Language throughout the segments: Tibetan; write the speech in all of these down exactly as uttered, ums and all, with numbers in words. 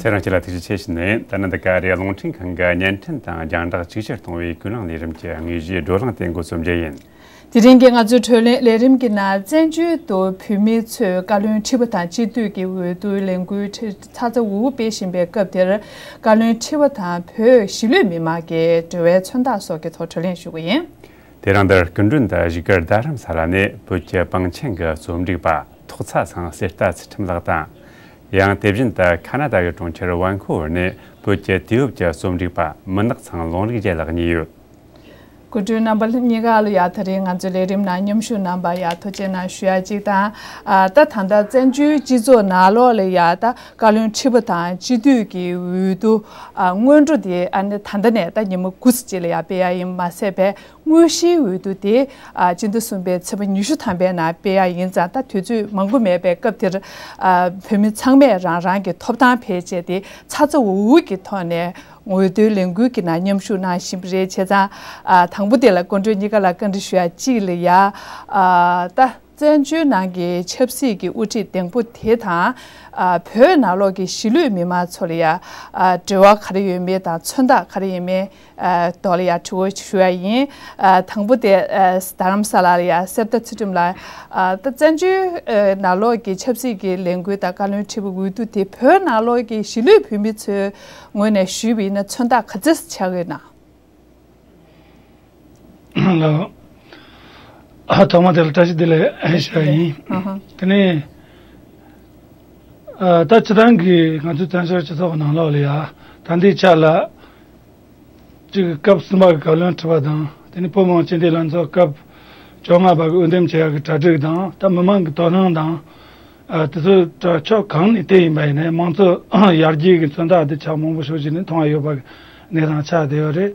དེ་རིང་ཁྱེད་ལ་ཐུགས་རྗེ་ཆེ་ཞུ་ནས། ད་ནི་འདི་ག་རེད། རླུང་འཕྲིན་ཁང་གི་བརྙན་འཕྲིན་དང་རྒྱང་བསྒྲགས་གཅིག་གྱུར་གཏོང་བའི་ཀུན་གླེང་ལས་རིམ་གྱི་དངོས་གཞིའི་བགྲོ་གླེང་དེ་འགོ་རྩོམ་རྒྱུ་ཡིན། དེ་རིང་གི་ང་ཚོའི་བགྲོ་གླེང་ལས་རིམ་གྱི་ནང་བཙན་བྱོལ་དུ་བོད་མི་ཚོས་བཀའ་བློན་ཁྲི་པ་དང་སྤྱི་འཐུས་ཀྱི་འོས་བསྡུ་ལས་འགུལ་ཚ་ཚ་འུར་འུར་སྤེལ་བཞིན་པའི་སྐབས་དེར། བཀའ་བློན་ཁྲི་པ་དང་བོད་གཞིས་ལུས་མི་མང་གི་འབྲེལ་བའི་མཚོན་རྟགས་སོགས་ཀྱི་ཐོག་བགྲོ་གླེང་ཞུ་གི་ཡིན། དེ་རིང་འདིར་སྐུ་མགྲོན་དུ་བཞུགས་སྒར་རྡ་རམ་ས་ལ་ནས་བོད་ཀྱི་པང་ཆེན་གྱི་རྩོམ་སྒྲིག་པ་ཐོག་ཚ་ཚང་གསེར་རྟ་ཚུལ་ཁྲིམས་ལགས་དང་། ཡང་དེ་བཞིན་དུ་ཁ་ན་ཌ་གི་གྲོང་ཁྱེར་ཝན་ཁོ་ཝར་ནས་བོད་ཀྱི་དུས་བབ་ཀྱི་རྩོམ་སྒྲིག་པ་མི་ནག་ཚང་ལུང་རིགས་རྒྱལ་ལགས་གཉིས་ཡོད། སྐུ་མགྲོན་རྣམ་པ་གཉིས་ཀ་ལ་ཡ་ད་རེས་ང་ཚོའི་ལས་རིམ་ནང་མཉམ་ཞུགས་གནང་བར་ཡ་ཐུགས་རྗེ་གནང་ཞུ་ཡ་གཅིག་དང་། ཨ་ད་ད་ལྟ་བཙན་བྱོལ་སྤྱི་ཚོགས་ནང་ལོགས་ལ་ཡ་ད་བཀའ་བློན་ཁྲི་པ་དང་སྤྱི་འཐུས་ཀྱི་འོས་བསྡུ་ཨ་སྔོན་འགྲོ་དེ་ཨ་ནི་ད་ལྟ་ནས་ད་ཉིན་མོ་དགུ་ཙམ་ཅིག་ལ་ཡ་སྤེལ་ཡ་ཡིན་མ་ཟད་པའི་དངོས་གཞིའི་འོས་བསྡུ་དེ་ཨ་སྤྱི་ཟླ་གསུམ་པའི་ཚེས་པ་ཉི་ཤུ་ཐམ་པའི་ནང་སྤེལ་ཡ་ཡིན་ཙང་། ད་དུས་ཚོད་མང་པོ་མེད་པའི་སྐབས་དེར་ཨ་བོད་མི་ཚང་མས་རང་རང་གི་ཐོབ་ཐང་བེད་སྤྱད་དེ་ཚ་ཚ་འུར་འུར་གྱི་ཐོག་ནས་འོས་བསྡུའི་ལས་འགུལ་གྱི་ནང་མཉམ་ཞུགས་གནང་བཞིན་པ་རེད། བྱས་ཙང་ཨ་དང་པོ་དེ་ལ་སྐུ་མགྲོན་གཉིས་ཀ་ལ་བཀའ་འདྲི་ཞུ་ཡ་གཅིག་ལ་ཡ། ཨ་ད་བཙན་བྱོལ་ནང་གི་ཆབ་སྲིད་ཀྱི་དབུ་ཁྲིད་ལྡིང་པོ་དེ་དང་། ཨ་བོད་ནང་ལོགས་ཀྱི་གཞིས་ལུས་མི་མང་ཚོ་ལ་ཡ་ཨ་འབྲེལ་བ་ག་རེ་ཡོད་མེད་དང་མཚོན་རྟགས་ག་རེ་ཡོད་མེད། ཨ་ཐོག་ལ་ཡ་དྲི་བ་ཞུ་ཡ་ཡིན། ཨ་དང་པོ་དེ་ཨ་རྡ་རམ་ས་ལ་ལ་ཡ་གསེར་རྟ་ཚུལ་ཁྲིམས་ལགས། ཨ་ད་བཙན་བྱོལ་ཨ་ནང་ལོགས་ཀྱི་ཆབ་སྲིད་ཀྱི་ལས་འགུལ་དང་བཀའ་བློན་ཁྲི་པའི་འོས་བསྡུ་དེ་བོད་ནང་ལོགས་ཀྱི་གཞིས་ལུས་བོད་མི་ཚོའི་ངོས་ནས་ཞུས་པ་ཡིན་ན་མཚོན་རྟགས་ག་ཚོད་ཆགས་ཡོད་ན། ལགས། ཨ་ཐོག་མ་དེ་ལ་བཀྲ་ཤིས་བདེ་ལེགས་ཞུ་ཡ་ཡིན། ཨ་ཧ། དེ་ནས་ཨ་ད་སྤྱི་བཏང་གི་ང་ཚོའི་བཙན་བྱོལ་སྤྱི་ཚོགས་ནང་ལོགས་ལ་ཡ་ད་ལྟའི་ཆ་ལ། གཅིག་སྐབས་གསུམ་པ་གི་བཀའ་བློན་ཁྲི་པ་དང་། དེ་ནས་བོད་མི་མང་སྤྱི་འཐུས་ལྷན་ཚོགས་སྐབས་བཅོ་ལྔ་པ་གི་འོས་འདེམས་བྱེད་ཡག་གི་གྲ་སྒྲིག་དང་། ད་མི་མང་གི་དོ་སྣང་དང་། ཨ་དེ་ཚོ་ད་ཕྱོགས་གང་ནས་བལྟས་ཡིན་པ་ཡིན་ན་མང་གཙོ་ཡར་རྒྱས་ཀྱི་མཚོན་རྟགས་དེ་ཆ་མང་པོ་ཞིག་བྱས་ནས་མཐོང་ཡ་ཡོད་པ་གི་གནས་སྟངས་ཆགས་བསྡད་ཡོད་རེད།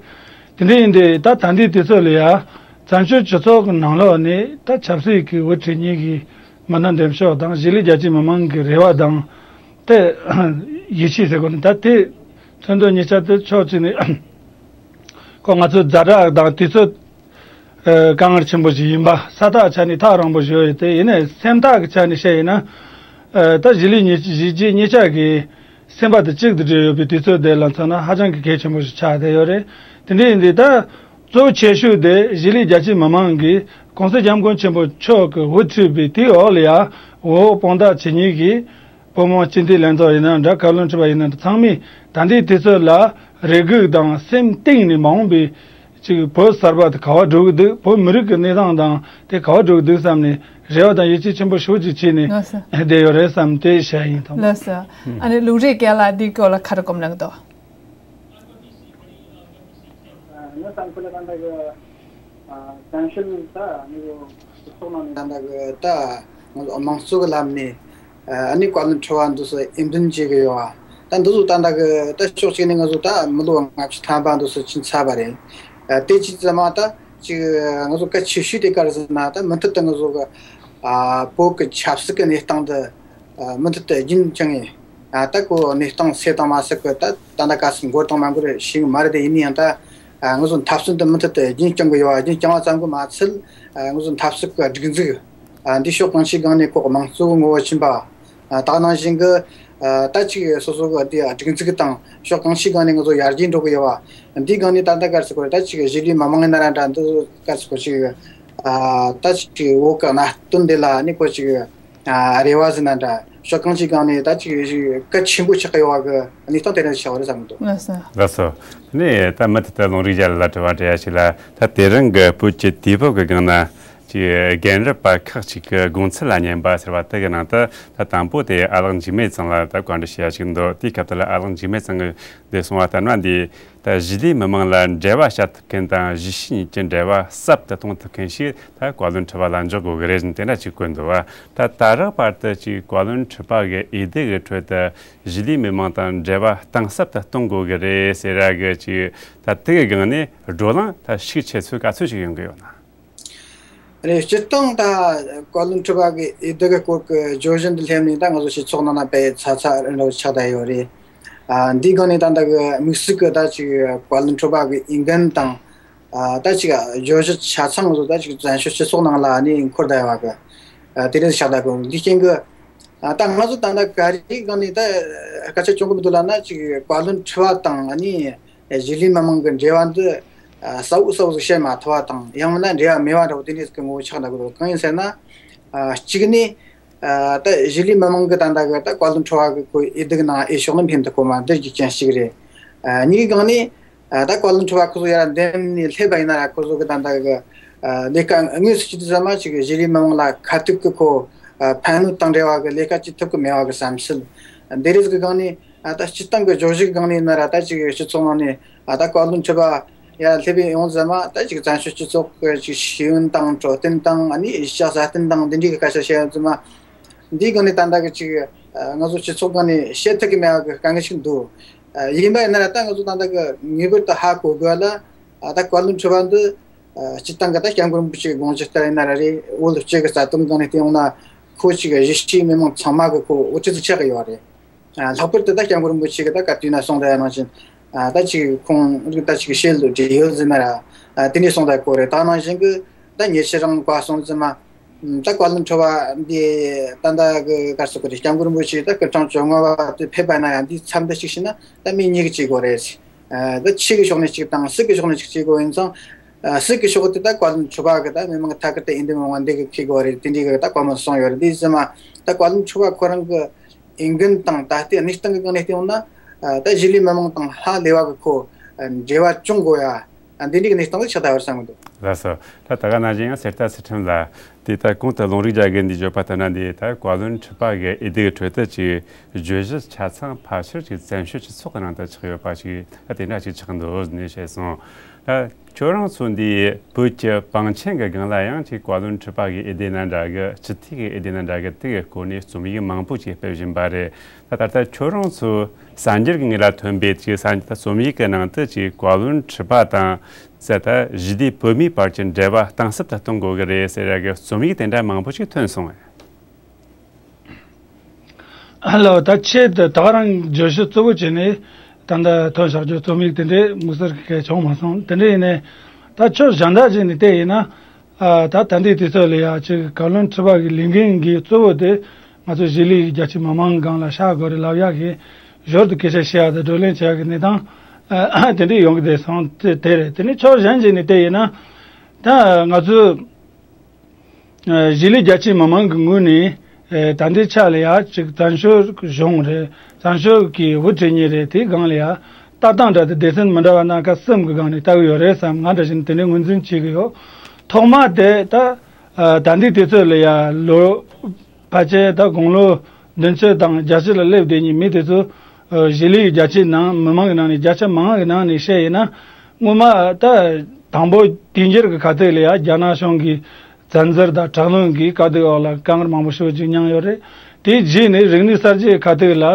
དེ་འདྲ་ཡིན་དུས་ད་ད་ལྟའི་དུས་ཚོད་ལ་ཡ་བཙན་བྱོལ་སྤྱི་ཚོགས་ཀྱི་ནང་ལོགས་ནས་ད་ཆབ་སྲིད་ཀྱི་འགོ་ཁྲིད་མཁན་གྱི་མི་སྣ་འདེམས་ཕྱོགས་དང་། གཞིས་ལུས་རྒྱ་ཆེའི་མི་མང་གི་རེ་བ་དང་། དེ་ཡིད་ཆེས་ཟེར་དགོས་ན། ད་དེ་མཚོན་དོན་གཉིས་ཆ་དེ་ཕྱོགས་གཅིག་ནས་ཁོ་ང་ཚོ་ཛ་དྲག་དང་དུས་ཚོད་ཨ་དཀའ་ངལ་ཆེན་པོ་ཞིག་ཡིན་པ། ས་ཐག་ཆ་ནས་ཐག་རིང་པོ་ཞིག་ཡོད་དེ། ཡིན་ནའི་སེམས་ཐག་གི་ཆ་ནས་བཤད་ཡིན་ན། ཨ་ད་གཞིས་ལུས་གཉིས་གཞིས་བྱེས་གཉིས་ཆ་གི་སེམས་པ་དེ་གཅིག་ཏུ་སྒྲིལ་ཡོད་པའི་དུས་ཚོད་དེ་ལ་མཚོན་ན་ཧ་ཅང་གི་གལ་ཆེན་པོ་ཞིག་ཆགས་བསྡད་ཡོད་རེད། དེ་འདྲ་ཡིན་དུས་ད་གཙོ་བོ་ཆེ་ཤོས་དེ་གཞིས་ལུས་རྒྱ་ཆེའི་མི་མང་གིས་༸གོང་ས་༸སྐྱབས་མགོན་ཆེན་པོ་མཆོག་གི་དབུ་ཁྲིད་པའི་དེའི་འོག་ལ་ཡ་འོས་དཔང་རྟགས་བྱེད་མཁན་གྱི་བོད་མི་མང་སྤྱི་འཐུས་ལྷན་ཚོགས་ཡིན་ན་འདྲ། བཀའ་བློན་ཁྲི་པ་ཡིན་ན་འདྲ། ཚང་མས་ད་ལྟའི་དུས་ཚོད་ལ་རེ་སྒུག་དང་སེམས་གཏིང་ནས་མ་འོངས་པའི་ཅིག་བོད་གསར་པ་དེ་ག་པར་འགྲོ་གི་འདུག་བོད་མི་རིགས་ཀྱི་གནས་སྟངས་དང་དེ་ག་པར་འགྲོ་གི་འདུག་བསམ་ནས་རེ་བ་དང་ཡིད་ཆེས་ཆེན་པོ་ཞེ་པོ་ཅིག་བྱས་ནས་ལགས་སོ། བསྡད་ཡོད་རེད་བསམ་དེ་བཤད་ཡིན། ཐོག་མ། ལགས་སོ། ཨ་ནི་ལུང་རིགས་རྒན་ལགས་འདིའི་སྐོར་ལ་ག་རེ་སྒོམ་གནང་གི་འདུག་ངས་བསམ་ཚུལ་ལ་ད་ལྟ་གི་བཙན་བྱོལ་ད་ནི་སྤྱི་ཚོགས་ནང་ནས་ད་ལྟ་གི་ད་ང་ཚོ་དམངས་གཙོ་གི་ལམ་ནས་ཨ་ནི་བཀའ་བློན་ཁྲི་པ་འདུག་སེ་འོས་འདེམས་བྱེད་གི་ཡོད་པ། ད་འདི་ཚོ་ད་ལྟ་གི་ད་ཕྱོགས་གཅིག་ནས་ང་ཚོ་ད་མི་ལོ་ལྔ་བཅུ་ཐམ་པ་འདུག་སེ་ཕྱིན་ཚར་བ་རེད། དེ་ཅི་ཙམ་མ་ད་ཅིག་ང་ཚོ་གལ་ཆེ་ཤོས་དེ་ག་རེ་ཟེར་ན། ད་མུ་མཐུད་དུ་ང་ཚོ་གི་བོད་གི་ཆབ་སྲིད་གི་གནས་སྟངས་འདི་མུ་མཐུད་དུ་རྒྱུན་བསྐྱངས་ཡིན། ད་ཁོ་གནས་སྟངས་གསལ་དང་མ་གསལ་གི་ད་ད་ལྟ་ག་ཚོད་འགོར་དང་མ་འགོར་ཤེས་གི་མ་རེད་དེ། ཡིན་ན་ཡང་ད་ང་ཚོ་འཐབ་རྩོད་འདི་མུ་མཐུད་དུ་རྒྱུན་བསྐྱང་གི་ཡོད་པ། རྒྱུན་བསྐྱང་བ་ཙམ་གི་མ་ཚད་ང་ཚོ་འཐབ་རྩོད་གི་སྒྲིག་འཛུགས་འདི་ཕྱོགས་གང་ཅིའི་སྒང་ནས་ཁོ་དམངས་གཙོ་གི་ངོ་བོ་ཕྱིན་པ། ད་ནང་བཞིན་གི་ད་ཅིག་སོ་སོ་གི་འདི་སྒྲིག་འཛུགས་དང་ཕྱོགས་གང་ཅིའི་སྒང་ནས་ང་ཚོ་ཡར་རྒྱས་འགྲོ་གི་ཡོད་པ། འདིའི་སྒང་ནས་ད་ལྟ་ག་རེ་ཟེར་དགོས་རེད། ད་ཅིག་གཞིས་ལུས་མི་མང་ཡིན་ན་ར་འདྲ། འདི་ག་རེ་ཟེར་དགོས། ཅིག་ད་ཅིག་བོད་གི་གནད་དོན་འདི་ལ་ནི་ཁོ་ཅིག་ཨ་རེ་བ་ཟེར་ན་འདྲ། ཕྱོགས་གང་ཅིའི་སྒང་ནས་ད་ཅིག་གལ་ཆེན་པོ་ཆགས་ཀྱི་ཡོད་པ་གི་གནས་སྟངས་དེ་རིང་ཆགས་པ་རེད་བསམ་གྱི་འདུག་ལགས་སོ། ལགས་སོ། དེ་ནས་ད་མུ་མཐུད་དུ་ལུང་རིགས་རྒྱལ་ལགས་ལ་དྲི་བ་འདྲི་ཡ་ཞིག་ལ། ད་དེ་རིང་གི་བོད་ཀྱི་དུས་བབ་ཀྱི་སྒང་ན་ཅིག་རྒན་རབས་པ་ཁག་ཅིག་གི་དགོངས་ཚུལ་ལ་ཉན་པ་ཟེར་བ་དེ་གི་ནང་དུ། ད་དང་པོ་དེ་ཨ་ལགས་འཇིགས་མེད་ཚང་ལ་ད་བཀའ་འདྲི་ཞུ་ཡ་ཞིག་འདུག་དེའི་སྐབས་དེ་ལ་ཨ་ལགས་འཇིགས་མེད་ཚང་གིས་འདི་གསུངས་པ་ལྟར་ན། འདི་ད་གཞིས་ལུས་མི་མང་ལ་འབྲེལ་བ་བྱ་ཐུབ་མཁན་དང་གཞིས་བྱེས་གཉིས་ཀྱི་འབྲེལ་བ་ཟབ་ཏུ་གཏོང་ཐུབ་མཁན་ཞིག་ད་བཀའ་བློན་ཁྲི་པ་ལ་འཇོག་དགོས་ཀྱི་རེད་ཟེར་དེ་འདྲ་ཅིག་བཀོད་འདུག་པ། ད་ད་རག་བར་དུ་ཅིག་བཀའ་བློན་ཁྲི་པ་གི་འོས་བསྡུ་གི་ཁྲོད་དུ་གཞིས་ལུས་མི་མང་དང་འབྲེལ་བ་གཏིང་ཟབ་ཏུ་གཏོང་དགོས་ཀྱི་རེད་ཟེར་ཡ་གི་ཅིག་ད་དེ་གི་སྒང་ནས་བགྲོ་གླེང་ད་ཤུགས་ཆེ་ཚུལ་ག་ཚོད་ཅིག་ཡོང་གི་ཡོད་ན། རེད། སྤྱིར་བཏང་ད་བཀའ་བློན་ཁྲི་པ་གི་འོས་བསྡུ་གི་སྐོར་གི་བརྗོད་གཞི་འདི་སླེབས་ནས་ད་ང་ཚོ་སྤྱི་ཚོགས་ནང་ན་དཔེ་ཚ་ཚ་རེ་རེ་ཆགས་བསྡད་ཡོད་རེད། ཨ་འདིའི་སྒང་ནས་ད་ལྟ་གི་དམིགས་བསལ་གི་ད་ཅིག་བཀའ་བློན་ཁྲི་པ་གི་འོས་འགན་དང་། ཨ་ད་ཅིག་བརྗོད་གཞི་ཆ་ཚང་ང་ཚོ་ད་ཅིག་བཙན་བྱོལ་སྤྱི་ཚོགས་ནང་ལ་ནི་འཁོར་བསྡད་ཡོད་པ་གི། ཨ་དེ་རིང་ཆགས་བསྡད་གི། འདི་རྐྱེན་གི་ ཨ། ད་ང་ཚོ་ད་ལྟ་ག་རེ་སྒང་ནས་ད་སྐད་ཆ་བྱུང་གི་མི་འདུག་ལབ་ན། ཅིག་བཀའ་བློན་ཁྲི་པ་དང་ཨ་ནི་གཞིས་ལུས་མི་མང་གི་འབྲེལ་བ་འདི་ཨ་གསལ་བོ་གསལ་བོ་ཞིག་བཤད་མ་ཐུབ་པ་དང་། ཡང་མིན་ན་འབྲེལ་བ་མེད་པ་འདྲ་བོ་དེ་འདྲ་ཞིག་གི་ངོ་བོ་ཆགས་འདུག་གི། གང་ཡིན་ཟེར་ན། ཨ་གཅིག་ནས་ཨ་ད་གཞིས་ལུས་མི་མང་གི་ད་ལྟ་གི་ད་བཀའ་བློན་ཁྲི་པ་གི་ཁོ་འོས་བསྡུ་གི་ནང་འོས་ཤོག་ནི་འཕེན་དུ་ཁོ་མ་འདི་རྒྱུ་རྐྱེན་ཞིག་རེད། ཨ་གཉིས་ཀྱི་སྒང་ནས། ཨ་ད་བཀའ་བློན་ཁྲི་པ་ཁོ་ཚོ་ཡར་འདེམས་ནས་སླེབས་པ་ཡིན་ན་ར། ཁོ་ཚོ་གི་ད་ལྟ་གི་ཨ་ལས་ཀ་དངོས་སུ་ཅི་ཟེར་མ་ཅིག་གཞི་རིམ་མི་མང་ལ་ཁ་ཐུག་གི་ཁོ་ཨ་ཕན་གནོད་དང་འབྲེལ་བ་གི་ལས་ཀ་ཅིག་ཐུབ་གི་མེད་པ་གི་བསམ་ཚུལ། འདི་རིགས་གི་སྒང་ནས་ཨ་ད་སྤྱི་བཏང་གི་བརྗོད་གཞི་གི་སྒང་ནས་ཡིན་ན་ར། ད་ཅིག་སྤྱི་ཚོགས་ནང་ནས་ཨ་ད་བཀའ་བློན་ཁྲི་པ་ཡར་སླེབས་ཡོང་ཟེར་མ། ད་ཅིག་བཙན་བྱོལ་སྤྱི་ཚོགས་གི་ཅིག་ཤེས་ཡོན་དང་འཕྲོད་བསྟེན་དང་ཨ་ནི་ཡིག་ཆ་སྲ་བརྟན་དང་འདི་འདྲའི་གི་སྐད་ཆ་བཤད་ཡོང་ཟེར་མ། འདིའི་སྒང་ནས་ད་ལྟ་གི་ཅིག་ཨ་ང་ཚོ་སྤྱི་ཚོགས་སྒང་ནས་བཤད་ཐུབ་ཀྱི་མེད་པ་གི་དཀའ་ངལ་ཞིག་འདུག། ཨ་ཡིན་པ་ཡིན་ན་ར། ད་ང་ཚོ་ད་ལྟ་གི་ངེས་པར་དུ་ཧ་གོ་དགོས་ལ། ཨ་ད་བཀའ་བློན་ཁྲི་པ་འདི་ཨ་སྤྱིར་བཏང་གི་ད་སྐྱབས་མགོན་རིན་པོ་ཆེའི་དགོངས་གཞི་ལྟར་ཡིན་ན་ར་རེད། བོད་སྤྱི་གི་རྩ་དོན་སྒང་ནས་བལྟས་ཡོང་ན་ཁོ་ཅིག་གཞིས་བྱེས་མི་མང་ཚང་མ་གི་ཁོ་འོས་བསྡུ་ཆགས་ཀྱི་ཡོད་རེད། ཨ་ལྷག་པར་དུ་ད་སྐྱབས་མགོན་རིན་པོ་ཆེ་གི་ད་བཀའ་དུས་ན་གསུངས་ད་ཡ་ནང་བཞིན། ཨ་ད་ཅིག་ཁོང་རིགས་ད་ཅིག་ཞེ་ལོ་བགྲེས་ཡོད་ཟེར་ན་ར། ཨ་དེ་འདྲའི་གསུངས་ད་གོ་རེད། ད་ནང་བཞིན་གི་ད་ཉེ་ཆར་རང་བཀའ་གསུངས་ཟེར་མ། ད་བཀའ་བློན་ཁྲི་པ་འདི་ད་ལྟ་གི་ག་རེ་ཟེར་དགོས་རེད། སྐྱབས་མགོན་རིན་པོ་ཆེ་ད་སྐུ་ཕྲེང་བཅོ་ལྔ་པ་དེ་ཕེབས་པ་ན་ཡང་འདི་མཚམས་འདི་གཅིག་བྱས་ན་ད་མི་གཉིས་ཀྱིས་བྱེད་དགོས་རེད། ཨ་ད་ཆོས་ཀྱི་ཕྱོགས་ནས་གཅིག་དང་སྲིད་ཀྱི་ཕྱོགས་ནས་གཅིག་བྱེད་དགོས་ཡིན་ཙང་། ཨ་སྲིད་ཀྱི་ཕྱོགས་དེ་ད་བཀའ་བློན་ཁྲི་པ་གི་ད་མི་མང་གི་ཐད་ཀར་དུ་འོས་འདེམས་འོང་བ་འདི་གི་འཁེལ་དགོས་རེད། དེ་འདྲའི་གི་ད་བཀའ་མོལ་གསུངས་ཡོད་རེད། དེ་ཟེར་མ་ད་བཀའ་བློན་ཁྲི་པ་ཁོ་རང་གི་འོས་འགན་དང་ད་ལྟའི་གནས་སྟངས་ཀྱི་སྒང་ནས་བལྟས་ཡོང་ན། ཨ་ད་གཞིས་ལུས་མི་མང་དང་ཧ་ལས་པ་གི་ཁོ་ཨ་འབྲེལ་བ་བྱུང་དགོས་ཡ། ཨ་འདི་འདྲའི་གནས་སྟངས་ཤ་སྟག་ཡོད་བསམ་གི་འདུག། ལགས་སོ། ད་ད་ག་ནང་བཞིན་ཡང་གསེར་རྟ་ཚུལ་ཁྲིམས་ལགས་འདི་ད་གོང་དུ་ལུང་རིགས་རྒྱ་རྒན་འདིས་བརྗོད་པ་ལྟར་ན། འདི་ད་བཀའ་བློན་ཁྲི་པ་གི་འོས་བསྡུའི་ཁྲོད་དུ་ཅིག་བརྗོད་གཞི་ཆ་ཚང་ཕལ་ཆེར་ཅིག་བཙན་བྱོལ་སྤྱི་ཚོགས་ཀྱི་ནང་དུ་ཆགས་ཡོད་པ་ཅིག་ད་དེ་འདྲ་ཅིག་ཆགས་འདུག་ནས་བཤད་སོང་། ད་ཁྱོད་རང་ཚོ་འདི་བོད་ཀྱི་བང་ཆེན་གྱི་སྒང་ལ་ཡང་ཅིག་བཀའ་བློན་ཁྲི་པ་གི་འོས་བསྡུ་ནང་འདྲ་གི་སྤྱི་འཐུས་ཀྱི་འོས་བསྡུ་ནང་འདྲ་གི་དེ་གི་སྐོར་ནས་རྩོམ་ཡིག་མང་པོ་ཅིག་སྤེལ་བཞིན་པ་རེད། ད་ད་ལྟ་ཁྱོད་རང་ཚོ་གསར་འགྱུར་གྱི་ངོས་ལ་ཐོན་པའི་ཅིག་གསར་འགྱུར་ད་རྩོམ་ཡིག་གི་ནང་དུ་ཅིག་བཀའ་བློན་ཁྲི་པ་དང་ཟེར་ད་ཞི་བདེ་བོད་མིའི་བར་གྱི་འབྲེལ་བ་གཏིང་ཟབ་ཏུ་གཏོང་དགོས་ཀྱི་རེད་ཟེར་ཡ་གི་རྩོམ་ཡིག་དེ་འདྲ་མང་པོ་ཞིག་ཐོན་སོང་བས། ཨ་ལོ། ད་ཆེད་དུ་ད་ག་རང་བརྗོད་གཞི་གཙོ་བོ་བྱས་ནས་ད་ལྟ་ཐོན་བཞག་རྒྱུ་རྩོམ་ཡིག་དེ་འདྲའི་དམིགས་བསལ་གྱི་གལ་བྱུང་མ་སོང་། དེ་འདྲ་ཡིན་ནའི་ད་ཕྱོགས་གཞན་དག་ཅིག་ནས་བལྟས་ཡིན་ན། ཨ་ད་ད་ལྟའི་དུས་ཚོད་ལ་ཡ་ཅིག་བཀའ་བློན་ཁྲི་པ་གི་ལས་འགན་གྱི་གཙོ་བོ་དེ་ང་ཚོ་གཞིས་ལུས་རྒྱ་ཆེ་མི་མང་སྒང་ལ་ཤར་དགོས་རེད་ལབ་ཡག་གི་ཞོར་དུ་སྐད་ཆ་བཤད་ཡག་དང་བགྲོ་གླེང་བྱེད་ཡག་གི་གནས་སྟངས་ཨ་དེ་འདྲས་ཡོང་གི་བསྡད་སོང་། དེ་དེ་རེད། དེ་ནས་ཕྱོགས་གཞན་ཅིག་ནས་བལྟས་ཡིན་ན། ད་ང་ཚོ་གཞིས་ལུས་རྒྱ་ཆེ་མི་མང་གི་ངོས་ནས་ད་ལྟའི་ཆ་ལ་ཡ་ཅིག་བཙན་བྱོལ་གཞུང་རེད། བཙན་བྱོལ་གྱི་དབུ་ཁྲིད་གཉིས་རེད། དེའི་སྒང་ལ་ཡ་ལྟ་སྟངས་འདྲ་དེ་སྡེ་ཚན་མི་འདྲ་བ་སྣ་ཁ་གསུམ་གྱི་སྒང་ནས་ལྟ་གི་ཡོད་རེད་བསམ། ང་འདྲ་བཞིན་དེ་འདྲའི་ངོས་འཛིན་བྱེད་ཀྱི་ཡོད། ཐོག་མ་དེ་ད་ད་ལྟའི་དུས་ཚོད་ལ་ཡ་ལོ་ཕལ་ཆེར་ད་དགུང་ལོ་བདུན་ཅུ་དང་བརྒྱད་ཅུ་ལ་སླེབས་བསྡད་མཁན་མི་དེ་ཚོ་གཞིས་ལུས་རྒྱ་ཆེ་ནང་མི་མང་གི་ནང་ནས་བརྒྱ་ཆ་མང་བ་གི་ནང་ནས་བཤད་ཡིན་ན། སྔོན་མ་ད་དང་པོ་དུས་འགྱུར་གྱི་ཁ་ཐུག་ལ་ཡ་རྒྱ་ནག་གཞུང་གིས་བཙན་འཛུལ་དང་དྲག་གནོན་གྱི་དཀའ་སྡུག་འོག་ལ་དཀའ་ངལ་མང་པོ་ཞེ་པོ་ཅིག་མྱངས་ཡོད་རེད། དེའི་རྗེས་ནས་རིག་གནས་གསར་བརྗེའི་ཁ་ཐུག་ལ་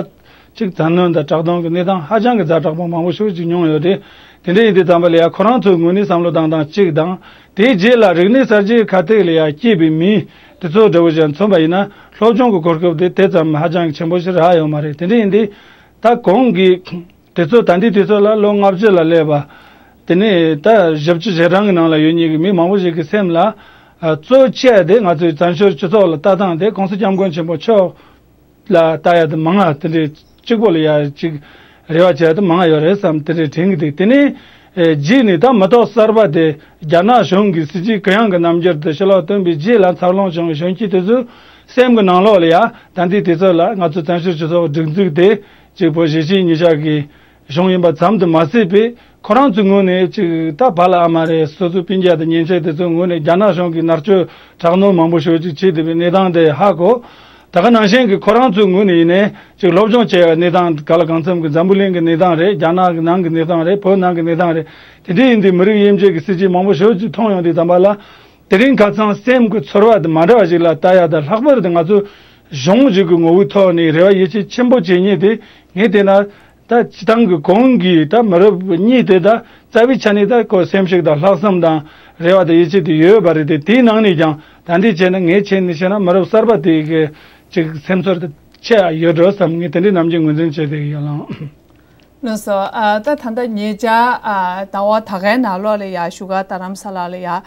ཅིག་བཙན་གནོན་དང་དྲག་གནོན་གྱི་གནས་སྟངས་ཧ་ཅང་གི་ཛ་དྲག་པོ་མང་པོ་ཞེ་པོ་ཅིག་མྱོང་ཡོད་རེད། དེ་འདྲ་ཡིན་དུས་ཙམ་པ་ལ་ཡ་ཁོ་རང་ཚོའི་ངོས་ནས་བསམ་བློ་བཏང་སྟངས་གཅིག་དང་། དེའི་རྗེས་ལ་རིག་གནས་གསར་བརྗེའི་ཁ་ཐུག་ལ་ཡ་སྐྱེས་པའི་མི་དེ་ཚོ་འདྲ་བོ་ཞིག་མཚོན་པ་ཡིན་ན། སློབ་སྦྱོང་གི་གོ་སྐབས་དེ་དེ་ཙམ་ཧ་ཅང་གི་ཆེན་པོ་ཞིག་རག་ཡོད་མ་རེད། དེ་འདྲ་ཡིན་དུས་ད་གོང་གི་དེ་ཚོ་ད་ལྟའི་དུས་ཚོད་ལ་ལོ་ལྔ་བཅུ་ལ་སླེབས་པ། དེ་ནས་ད་བཞི་བཅུ་ཞེ་གྲངས་ཀྱི་ནང་ལ་ཡོད་མཁན་གྱི་མི་མང་པོ་ཞིག་གི་སེམས་ལ་ཨ་གཙོ་ཆེ་དེ་ང་ཚོའི་བཙན་བྱོལ་སྤྱི་ཚོགས་ལ་ལྟ་སྟངས་དེ་༸གོང་ས་༸སྐྱབས་མགོན་ཆེན་པོ་མཆོག་ལ་ལྟ་ཡ་དེ་མང་ང་། དེ་འདྲའི་གཅིག་པོ་ལ་ཡ་ཅིག་རེ་བ་བྱེད་ཡ་དེ་མང་ང་ཡོད་རེད་བསམ། དེ་འདྲའི་དྲན་གྱི་འདུག། དེ་ནས་ཨེ་རྗེས་ནས་ད་མི་ཐོག་གསར་པ་དེ་རྒྱ་ནག་གཞུང་གི་སྲིད་ཇུས་གུ་ཡངས་ཀྱི་རྣམ་འགྱུར་དེ་ཕྱི་ལོགས་སྟོན་པའི་རྗེས་ལ་འཚར་ལོངས་བྱུང་བའི་གཞོན་སྐྱེས་དེ་ཚོའི་སེམས་ཀྱི་ནང་ལོགས་ལ་ཡ་ད་ལྟའི་དུས་ཚོད་ལ་ང་ཚོ་བཙན་བྱོལ་སྤྱི་ཚོགས་སྒྲིག་འཛུགས་དེ་གཅིག་པོ་གཞིས་བྱེས་གཉིས་ཆ་གི་གཞུང་ཡིན་པ་ཙམ་དུ་མ་ཟད་པའི། ཁོ་རང་ཚོའི་ངོས་ནས་ཅིག་ད་བ་ལ་ཨ་མ་རེད། སོ་སོའི་སྤུན་ཀྱག་དང་ཉེ་ཆ་དེ་ཚོའི་ངོས་ནས་རྒྱ་ནག་གཞུང་གིས་མནར་གཅོད་དྲག་གནོན་མང་པོ་ཞེ་པོ་ཅིག་བྱས་བསྡད་པའི་གནས་སྟངས་དེ་ཧ་གོ། ད་ག་ནང་བཞིན་གྱི་ཁོ་རང་ཚོའི་ངོས་ནས་ཡིན་ནའི་ཅིག་སློབ་སྦྱོང་བྱས་པའི་གནས་སྟངས་ག་ལ་གང་འཚམ་གྱི་འཛམ་བུ་གླིང་གི་གནས་སྟངས་རེད། རྒྱ་ནག་གི་ནང་གི་གནས་སྟངས་རེད། བོད་ནང་གི་གནས་སྟངས་རེད། དེ་འདྲ་ཡིན་དུས་མི་རིགས་དབྱེ་འབྱེད་ཀྱི་སྲིད་ཇུས་མང་པོ་ཞེ་པོ་ཅིག་མཐོང་ཡོང་དུས་ཙམ་པ་ལ། དེ་རིང་ཁ་སང་སེམས་ཀྱི་ཚོར་བ་དེ་མ་འདྲ་བ་ཞིག་ལ་ལྟ་ཡ་དང་། ལྷག་པར་དུ་ང་ཚོ་གཞུང་ཞིག་གི་ངོ་བོའི་ཐོག་ནས་རེ་བ་ཡིད་ཆེས་ཆེན་པོ་བྱེད་མཁན་དེ་ངས་བལྟས་ན། ད་སྤྱི་བཏང་གི་གོང་གི་ད་མི་རབས་གཉིས་དེ་ད་རྩ་བའི་ཆ་ནས་ད་ཁོ་སེམས་ཤུགས་དང་ལྷག་བསམ་དང་རེ་བ་དང་ཡིད་ཆེས་དེ་ཡོད་པ་རེད་དེ། དེའི་ནང་ནས་ཀྱང་ད་འདི་བྱས་ན། ངས་བྱས་ནས་བཤད་ན་མི་རབས་གསར་པ་དེ་གི་ཅིག་སེམས་ཚོར་དེ་ཆེ་ཡ་ཡོད་འགྲོ་བསམ། ངས་དེ་འདྲའི་ནམ་རྒྱུན་ངོས་འཛིན་བྱས་བསྡད་ཀྱི་ཡོད་ལགས། ལགས་སོ། ཨ་ད་ད་ལྟ་ཉེ་ཆར་ཨ་ཟླ་བ་ད་གའི་ནང་ལོགས་ལ་ཡ་བཞུགས་སྒར་རྡ་རམ་ས་ལ་ལ་ཡ་ཨ་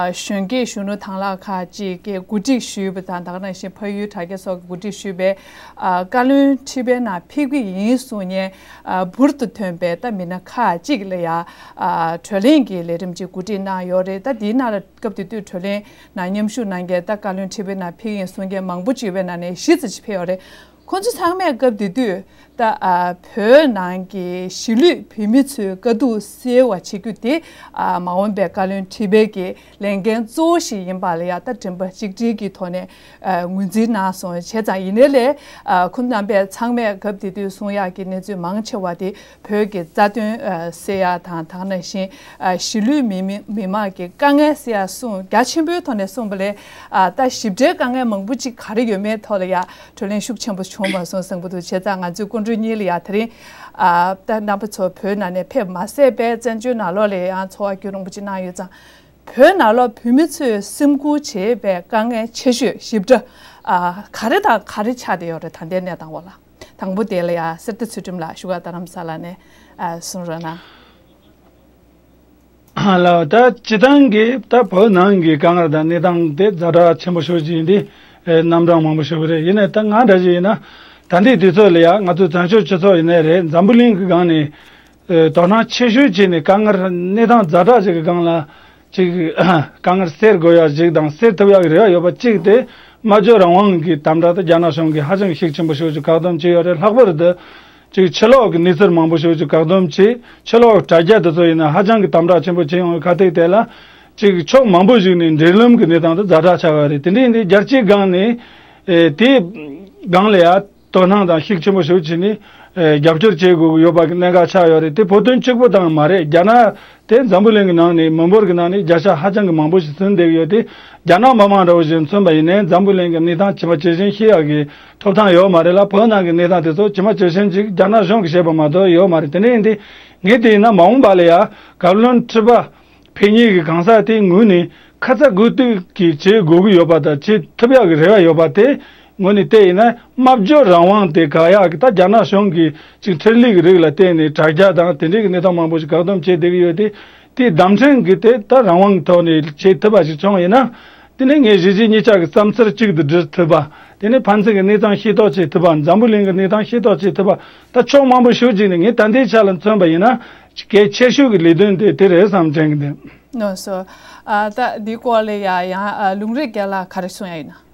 གཞོན་སྐྱེས་གཞོན་ནུ་དང་བླངས་ཁག་ཅིག་གིས་གོ་སྒྲིག་ཞུས་པ་དང་། ད་ག་ནང་བཞིན་ཕ་ཡུལ་དྲ་རྒྱ་སོགས་ཀྱིས་གོ་སྒྲིག་ཞུས་པའི་ཨ་བཀའ་བློན་ཁྲི་པའི་ནང་ཕེབས་ཀྱི་ཡིན་གསུངས་མཁན་ཨ་འབུར་དུ་ཐོན་པའི་ད་མི་སྣ་ཁག་ཅིག་ལ་ཡ་ཨ་བགྲོ་གླེང་གི་ལས་རིམ་ཅིག་གོ་སྒྲིག་གནང་ཡོད་རེད། ད་དེའི་ནང་ལ་སྐབས་དེ་དུས་བགྲོ་གླེང་ནང་མཉམ་ཞུགས་གནང་མཁན་ད་བཀའ་བློན་ཁྲི་པའི་ནང་ཕེབས་ཀྱི་ཡིན་གསུང་མཁན་མང་པོ་ཅིག་ཡོད་པའི་ནང་ནས་བཞི་ཙམ་ཅིག་ཕེབས་ཡོད་རེད། ཁོང་ཚོ་ཚང་མས་སྐབས་དེ་དུས་ད་ཨ་བོད་ནང་གི་གཞིས་ལུས་བོད་མི་ཚོའི་དཀའ་སྡུག་སེལ་བ་བྱེད་རྒྱུ་དེ་ཨ་མ་འོངས་པའི་བཀའ་བློན་ཁྲི་པའི་གི་ལས་འགན་གཙོ་བོ་ཞིག་ཡིན་པ་ལ་ཡ་ད་དྲན་པ་གཅིག་སྒྲིལ་གྱི་ཐོག་ནས་ཨ་ངོས་འཛིན་གནང་སོང་། བྱས་ཙང་ཡིན་ནའི་ལས་ཨ་ཁོང་རྣམ་པས་ཚང་མས་སྐབས་དེ་དུས་གསུང་ཡག་གི་གནས་ཚུལ་མང་ཆེ་བ་དེ་བོད་ཀྱི་རྩ་དོན་ཨ་སེལ་ཡག་དང་། ད་ག་ནང་བཞིན་ཨ་གཞིས་ལུས་མི་མི་མི་མང་གི་དཀའ་ངལ་སེལ་ཡག་གསུངས། རྒྱ་ཆེན་པོའི་ཐོག་ནས་གསུངས་པ་ལས་ཨ་ད་ཞིབ་ཕྲའི་དཀའ་ངལ་མང་པོ་ཅིག་ག་རེ་ཡོད་མེད་ཐོག་ལ་ཡ་བགྲོ་གླེང་ཤུགས་ཆེན་པོ་བྱུང་མ་སོང་བསམ་གྱི་འདུག་བྱས་ཙང་ང་ཚོས་སྐུ་མགྲོན་གཉིས་ལ་ཡ་དེ་རིང་ཨ་ད་རྣམ་པ་ཚོ་བོད་ནང་ནས་ཕེབས་མ་ཟད་པའི་བཙན་བྱོལ་ནང་ལོགས་ལ་ཡང་འཚོ་བ་སྐྱོད་རིང་པོ་ཅིག་གནང་ཡོད་ཙང་། བོད་ནང་ལོགས་བོད་མི་ཚོས་སེམས་ཁུར་བྱེད་པའི་དཀའ་ངལ་ཆེ་ཤོས་ཞིབ་ཕྲ་ཨ་ག་རེ་དང་ག་རེ་ཆགས་བསྡད་ཡོད་རེད། ད་ལྟའི་གནས་སྟངས་འོག་ལ། དང་པོ་དེ་ལ་ཡ་གསེར་རྟ་ཚུལ་ཁྲིམས་ལགས་བཞུགས་སྒར་རྡ་རམ་ས་ལ་ནས་ཨ་གསུང་རོགས་གནང་། ལགས། ད་སྤྱི་བཏང་གི་ད་བོད་ནང་གི་དཀའ་ངལ་དང་གནས་སྟངས་དེ་ཛ་དྲག་ཆེན་པོ་ཤོས་ཅིག་ཡིན་དུས་ཨེ་རྣམ་གྲངས་མང་པོ་ཞུ་གི་རེད། ཡིན་ནའི་ད་ང་འདྲ་ཞིག་ཡིན་ན་ད་ལྟའི་དུས་ཚོད་ལ་ཡ་ང་ཚོ་བཙན་བྱོལ་སྤྱི་ཚོགས་ཡིན་ནའི་རེད། འཛམ་བུ་གླིང་གི་སྒང་ནས་ཨེ་དོ་སྣང་ཆེ་ཤོས་བྱས་ནས་དཀའ་ངལ་གནས་སྟངས་ཛ་དྲག་ཅིག་གི་སྒང་ལ་ཅིག་དཀའ་ངལ་སེལ་དགོས་ཡ་ཅིག་དང་སེལ་ཐུབ་ཡ་གི་རེ་བ་ཡོད་པ་གཅིག་དེ་སྨྲ་བརྗོད་རང་དབང་གི་དམ་དྲག་དེ་རྒྱ་ནག་གཞུང་གིས་ཧ་ཅང་གི་ཤུགས་ཆེན་པོ་ཞིག་ཅིག་བཀག་སྡོམ་བྱས་ཡོད་རེད། ལྷག་པར་དུ་ཅིག་ཕྱི་ལོགས་ཀྱི་གནས་ཚུལ་མང་པོ་ཞིག་ཅིག་བཀག་སྡོམ་བྱས། ཕྱི་ལོགས་དྲ་རྒྱ་དེ་ཚོ་ཡིན་ན་ཧ་ཅང་གི་དམ་དྲག་ཆེན་པོ་བྱས་ཡོང་བའི་ཁ་ཐུག་དེ་ལ་ཅིག་ཕྱོགས་མང་པོ་ཞིག་ནས་འབྲེལ་ལམ་གྱི་གནས་སྟངས་དེ་ཛ་དྲག་ཆགས་པ་རེད། དེ་འདྲ་ཡིན་དུས་རྒྱལ་སྤྱིའི་སྒང་ནས་ཨེ་དེའི་སྒང་ལ་ཡ་དོ་སྣང་དང་ཤུགས་ཆེན་པོ་ཞིག་བྱས་ནས་ཨེ་རྒྱབ་སྐྱོར་བྱེད་དགོས་ཀྱི་ཡོད་པ་གི་གནད་འགག་ཆགས་ཡོད་རེད། དེ་བོད་དོན་གཅིག་པུ་དང་མ་རེད། རྒྱ་ནག་དེ་འཛམ་བུ་གླིང་གི་ནང་ནས་མི་འབོར་གྱི་ནང་ནས་བརྒྱ་ཆ་ཧ་ཅང་གི་མང་པོ་ཞིག་ཟིན་བསྡད་ཀྱི་ཡོད་དེ། རྒྱ་ནག་མི་མང་འདྲ་བོ་ཞིག་མཚོན་པ་ཡིན་ནའི་འཛམ་བུ་གླིང་གི་གནས་སྟངས་ཇི་མ་ཇི་བཞིན་ཤེས་ཡག་གི་ཐོབ་ཐང་ཡོད་མ་རེད་ལ། བོད་ནང་གི་གནས་སྟངས་དེ་ཚོ་ཇི་མ་ཇི་བཞིན་ཅིག་རྒྱ་ནག་གཞུང་གིས་བཤད་པ་མ་གཏོགས་ཡོད་མ་རེད། དེ་འདྲ་ཡིན་དུས་ངས་དེ་ཡིན་ན་མ་འོངས་པ་ལ་ཡ་བཀའ་བློན་ཁྲི་པ་ཕེབས་མཁན་གྱི་གང་ཟག་དེའི་ངོས་ནས་ཁ་ཚ་དགོས་གཏུགས་ཀྱིས་བྱེད་དགོས་ཀྱི་ཡོད་པ་དང་བྱེད་ཐུབ་ཡག་གི་རེ་བ་ཡོད་པ་དེ་ངོས་ནས་བལྟས་ཡིན་ན། སྨྲ་བརྗོད་རང་དབང་དེ་ག་ཡག་གི་ད་རྒྱ་ནག་གཞུང་གི་ཅིག་འཕྲིན་ལས་ཀྱི་རིགས་ལ་བརྟེན་ནས་དྲ་རྒྱ་དང་དེ་འདྲའི་གི་གནས་སྟངས་མང་པོ་ཞིག་བཀག་སྡོམ་བྱས་བསྡད་ཀྱི་ཡོད་དེ། དེའི་བརྡ་འཕྲིན་གྱི་དེ་ད་རང་དབང་གི་ཐོག་ནས་བྱེད་ཐུབ་པ་ཞིག་བྱུང་ཡིན་ན། དེ་ནས་ངས་གཞིས་བྱེས་གཉིས་ཆ་གི་བསམ་ཚུལ་གཅིག་ཏུ་སྒྲིལ་ཐུབ་པ། དེ་ནས་ཕན་ཚུན་གྱི་གནས་སྟངས་ཤེས་རྟོགས་བྱེད་ཐུབ་པ། འཛམ་བུ་གླིང་གི་གནས་སྟངས་ཤེས་རྟོགས་བྱེད་ཐུབ་པ། ད་ཕྱོགས་མང་པོ་ཞིག་ཅིག་ནས་ངས་ད་ལྟའི་ཆ་ལ་མཚོན་པ་ཡིན་ན་གལ་ཆེ་ཤོས་ཀྱི་ལས་དོན་དེ་དེ་རེད་བསམ་དྲན་གྱི་འདུག་ལགས་སོ། ཨ་ད་འདིའི་སྐོར་ལ་ཡ་ཡང་ཨ་ལུང་རིགས་རྒྱལ་ལགས་ག་རེ་གསུང་ཡ་ཡིན་ན།